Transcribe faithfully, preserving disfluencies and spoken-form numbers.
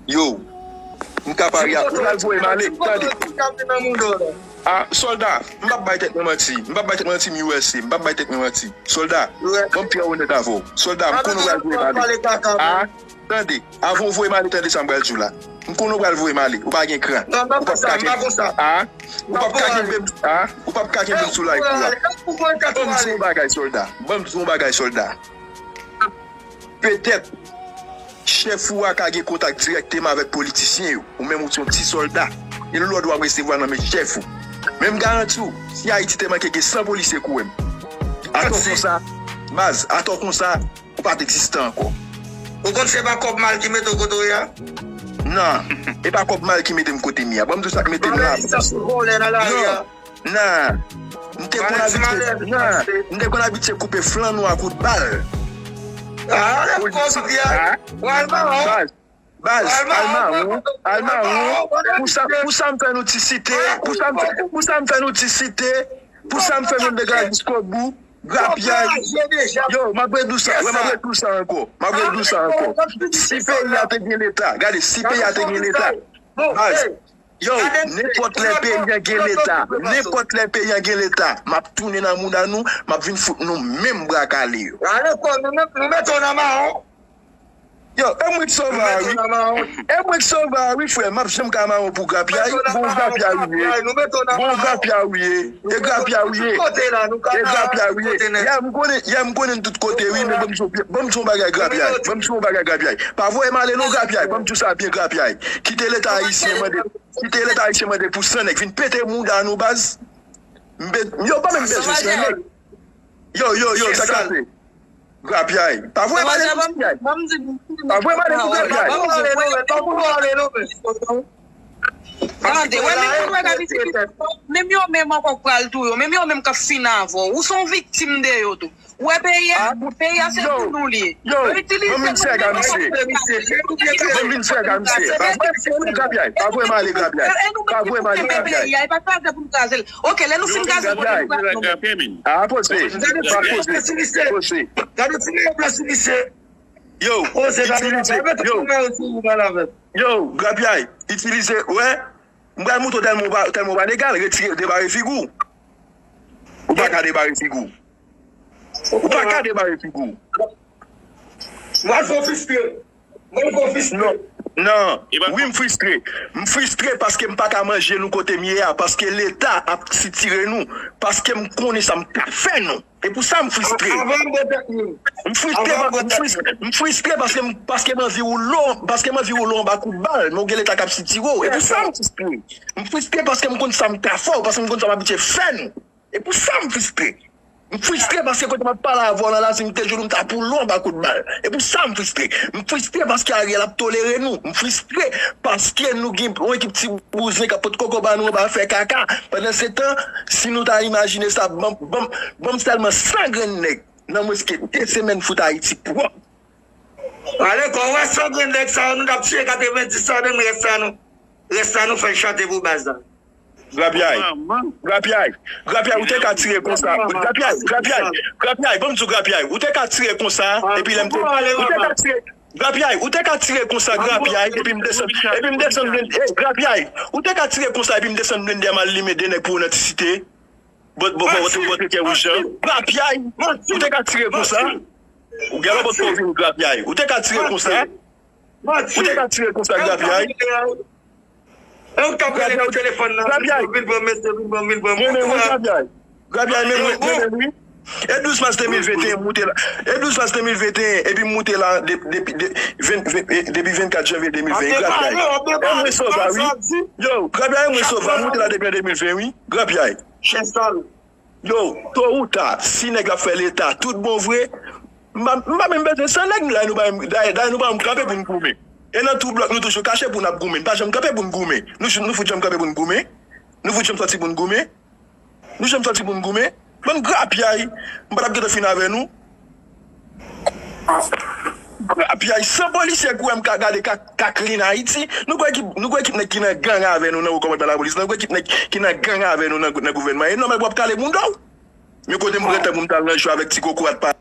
Yo, m ka pare a. Ou pral voye m ale, tande. A, sòlda, m p ap bay tèt mwen manti. M p ap bay tèt mwen manti, M U S C. M p ap bay tèt mwen manti. Sòlda, ban m trè onèt avè w. Sòlda, m konnen w pral voye m ale. A, tande, avan w voye m ale, tande sa m pral di w la. M konnen w pral voye m ale. Ou pa gen kran. Ou p ap ka kenbe. A, ou p ap ka kenbe m. A, ou p ap ka kenbe m sou live ou a. Ban m di w yon bagay, sòlda. Ban m di w yon bagay, sòlda. Petèt, chèf ou a ka gen kontak dirèkteman avèk politisyen yo. Ou menm ou se yon ti sòlda. E lòd w ap resevwa nan men chèf ou. Men m garanti w, si Ayiti te manke gen san polisye kou wè m. Atò konsa, baz, atò konsa, ou pa t egziste ankò. Ou konn se pa kòb mal ki mete w kote w ye a? Non, e pa kòb mal ki mete m kote m ye a. Ban m di w sa k mete m la. Nan lari sa sou vòlè nan lari a. Non. M te konn abitye, non, m te konn abitye koupe flann ou a kout bal. Ah, lè m konn byen. Baz, baz, al mawon, al mawon. Pou sa, pou sa m fè nou ti site, pou sa m fè, pou sa m fè nou ti site, pou sa m fè nou degaje jiskobou, grapyay. Yo, m ap redou sa, wi, m ap redou sa ankò, m ap redou sa ankò. Si peyi a te gen leta, gade, si peyi a te gen leta, baz, yo, nenpòt lè peyi a gen leta, nenpòt lè peyi a gen leta, m ap tounen nan mouda nou, m ap vin fout nou menm bra kale yo. Ale kò, nou met, nou mete w nan mawon. Yo, e mwen k sova wi. E mwen k sova wi, frè, m ap janm ka mawon pou grapyay, bon grapyay ou ye. Bon grapyay ou ye. E grapyay ou ye. E grapyay ou ye. Yè m konnen, yè m konnen n tout kote wi, men ban m di w, ban m di w yon bagay grapyay. Ban m di w yon bagay grapyay. Pa voye m ale non grapyay. Ban m di w sa byen grapyay. Kite leta ayisyen mande, kite leta ayisyen mande pou san nèg vin pete mouda nou baz. M be-, yo pa menm bezwen san nèg. Yo, yo, yo, sa k pase? Grapyay. Pa voye m ale pou grapyay. Pa voye m ale pou grapyay. Tande, wè menm moun wè k ap itilize, menm yo menm ankò k pral touye w, menm yo menm k ap fin avè w. Ou se yon viktim de yo tou. Ou wè peyi a, peyi a se pou nou li ye. Yo, yo, ban m vin sèg a misye. Ban m vin sèg a misye. Pa voye m ale grapyay. Pa voye m ale grapyay. Pa voye m ale grapyay. Peyi a, e pa kraze pou n kraze l. Ok, lè nou fin kraze l, pou nou kraze l. A, poze. Pa poze. Poze. Gade ti nèg blan sou misye. Yo, itilize, yo. Yo, grapyay, itilize, wè. M pral montre w tèlman w pa, tèlman w pa legal, retire, debare figi w. Ou pa ka debare figi w. Ou pa ka debare figi w. Mwen konfistre. Mwen konfistre. Non, non. Wi, m fristre. M fristre paske m pa ka manje nou kote m ye a, paske leta ap sitire nou, paske m konnen sa m ka fè nou. E pou sa m fristre. M fristre, m fristre, m fristre paske m, paske m anvi woule w, paske m anvi woule w anba kout bal, men w gen leta k ap sitire w. E pou sa m fristre. M fristre paske m konn sa m ka fè w, paske m konn sa m abitye fè nou. E pou sa m fristre. M fristre paske kote m ap pale avè w la, la, si m te jwenn ou, m ta woule w anba kout bal. E pou sa m fristre. M fristre paske Ariel ap tolere nou. M fristre paske nou gen yon ekip ti bouzen k ap pot koko ba nou anba fè kaka. Pandan se tan, si nou ta imajine sa, ban m, ban m, ban m sèlman san grenn nèg nan mwens ke de semèn fout Ayiti pwòp. Ale kò, wè san grenn nèg sa yo, nou t ap tiye katrevenndis sa, men rès la nou, rès la nou fè l chante pou baz la. Grapyay. Grapyay. Grapyay, ou te ka tire konsa. Grapyay, grapyay, grapyay, ban m di w grapyay. Ou te ka tire konsa, epi lè m te, ou te ka tire, grapyay, ou te ka tire konsa, grapyay, epi m desann, epi m desann blende, eh, grapyay. Ou te ka tire konsa, epi m desann blende a, m al limen de nèg pou ou nan ti site. Bòt, bòt, bòt, bòt, kè wouj lan. Grapyay, ou te ka tire konsa. Ou gen lòt bòt pou w vin grapyay. Ou te ka tire konsa. Ou te ka tire konsa grapyay. E ou k ap rele nan telefòn nan. Vin pran mesye, vin pran, vin pran. Mwen menm wi grapyay. Grapyay, men mwen, mwen menm wi. E douz mas de mil venteyen m moute la. E douz mas de mil venteyen, epi m moute la de-, depi de-, ven-, ven-, e, depi vennkat janvye de mil ven, grapyay. E mwen sova wi. Yo, grapyay, e mwen sova, m moute la depi an de mil ven wi. Grapyay. Chen sal. Yo, to ou ta, si nèg la ap fè leta tout bon vre, m pa, m pa menm bezwen san nèg, dayè nou pa menm, dayè, dayè nou pa menm kanpe pou n goumen. E nan tou blòk nou toujou kache pou n ap goumen. Nou pa janm kanpe pou n goumen. Nou, nou fout janm kanpe pou n goumen? Nou fout janm sòti pou n goumen? Nou janm sòti pou n goumen? Bann grapyay, m pa t ap gentan fin avè nou. Grapyay, san polisye k wè m ka gade ka, ka clean Ayiti. Nou kwè ekip, nou kwè ekip nèg ki nan gang avè nou nan wo kòmandman lapolis, nou kwè ekip nèg ki nan gang avè nou nan, nan gouvènman. E nòmal pou w ap kale bounda w. Men kote m pran tan pou m t al nan jwe avèk ti kokorat pa